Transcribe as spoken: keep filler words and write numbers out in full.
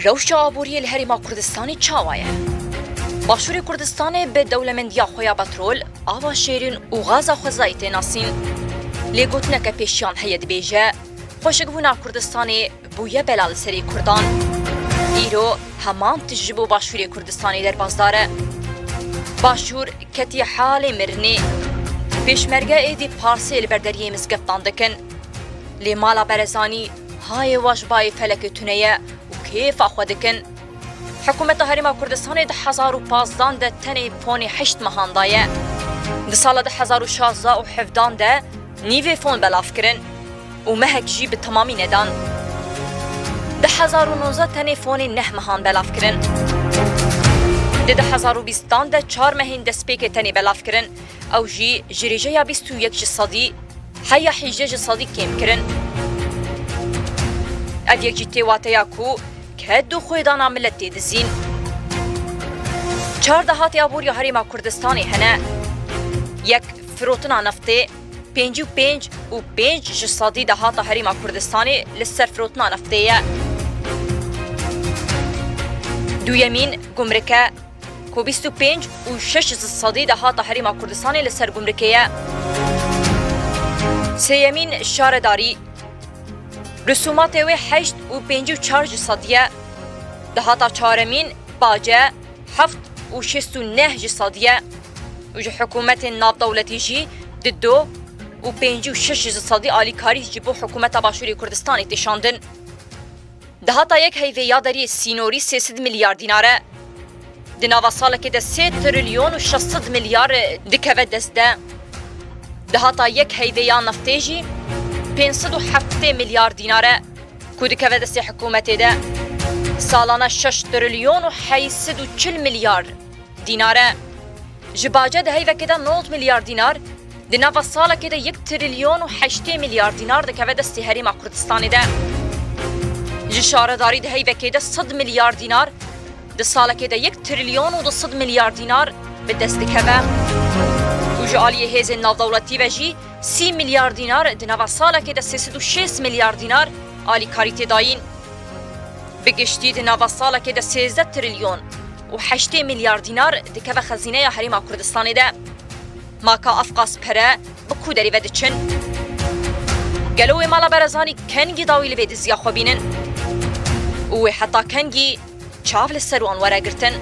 Rewşa aboriyê li Herêma Kurdistanê çawa ye? Başûrê Kurdistanê bi dewlemendiya xwe ya petrol, ava şêrîn û gaza xwezayî tê nasîn. Lê gotineke pêşiyan heye, dibêje, xweşikbûna Kurdistanê bûye bela li serê Kurdan. Îro heman tişt ji bo Başûrê Kurdistanê derbasdar e. Başûr ketiye halê mirinê. Pêşmerge êdî parsê li ber deriyê mizgeftan dikin. Lê mala Berezanî hayê wa ji bayê felekê tune ye û kêfa xwe dikin. Hikûmeta Herêma Kurdistanê di hezar û pazdan de tenê fonê heşt mehan daye. Di sala du hezar û şazda û hevdan de nîvê fon belav kirin û mehek jî bi temamî nedan. Du hezar û nozde tenê fonê neh mehan belav kirin. Di du hezar û bîstan de çar mehên destpêkê tenê belav kirin. Ew jî ji rêjeya bîst û yek ji sedî heya hejde ji sedî kêm kirin. Ev yek jî tê wateya ku ked û xwêdana milet tê dizîn. Çar dahatê aboriya Herêma Kurdistanê hene. Yek, firotina neftê, pêncî û pênc û pênc ji sedî dahata Herêma Kurdistanê li ser firotina neftê ye. Duyemîn, gumrike, ku bîst û pênc û şeş ji sedî dahata Herêma Kurdistanê li ser gumrikê ye. Sêyemîn, şaredarî. Risûmatê wê heşt û pêncî û çar ji sedî ye. Dahata çaremîn, bace, heft û şêst û neh ji sedî ye. Û ji hikûmetên navdewletî jî di du û pêncî û şeş ji sedî alîkarî ji bo hikûmeta Başûrê Kurdistanê tê şandin. Dahata yek heyvê ya deriyê sînorî sê sed milyar dînar e. Di nava salekê de sê trilyon û şeş sed milyar dikeve dest de. Dahata yek heyvê ya neftê jî pênc sed û heftê milyar dînar e, ku dikeve destê hikûmetê de. Salane şeş trilyon û heyt sed û çil milyar dînar e. Ji bace di heyvekê de nod milyar dînar, di nava salekê de yek trilyon û heştê milyar dînar dikeve destê Herêma Kurdistanê de. Ji şaredarî di heyvekê de sed milyar dînar, di salekê de yek trilyon û du sed milyar dînar bi dest dikeve. Û ji aliyê hêzên navdewletî ve jî sî milyar dînar, di nava salekê de sê sed û şêst milyar dînar alîkarî tê dayîn. Bi giştî di nava salekê de sêzdeh trilyon û heştê milyar dînar dikeve xezîneya Herêma Kurdistanê de. Ma ka ev qas pere bi ku derê ve diçin? Gelo wê mala Berezanî kengî dawî li vê diziya xwe bînin? Û wê heta kengî çav li ser wan were girtin?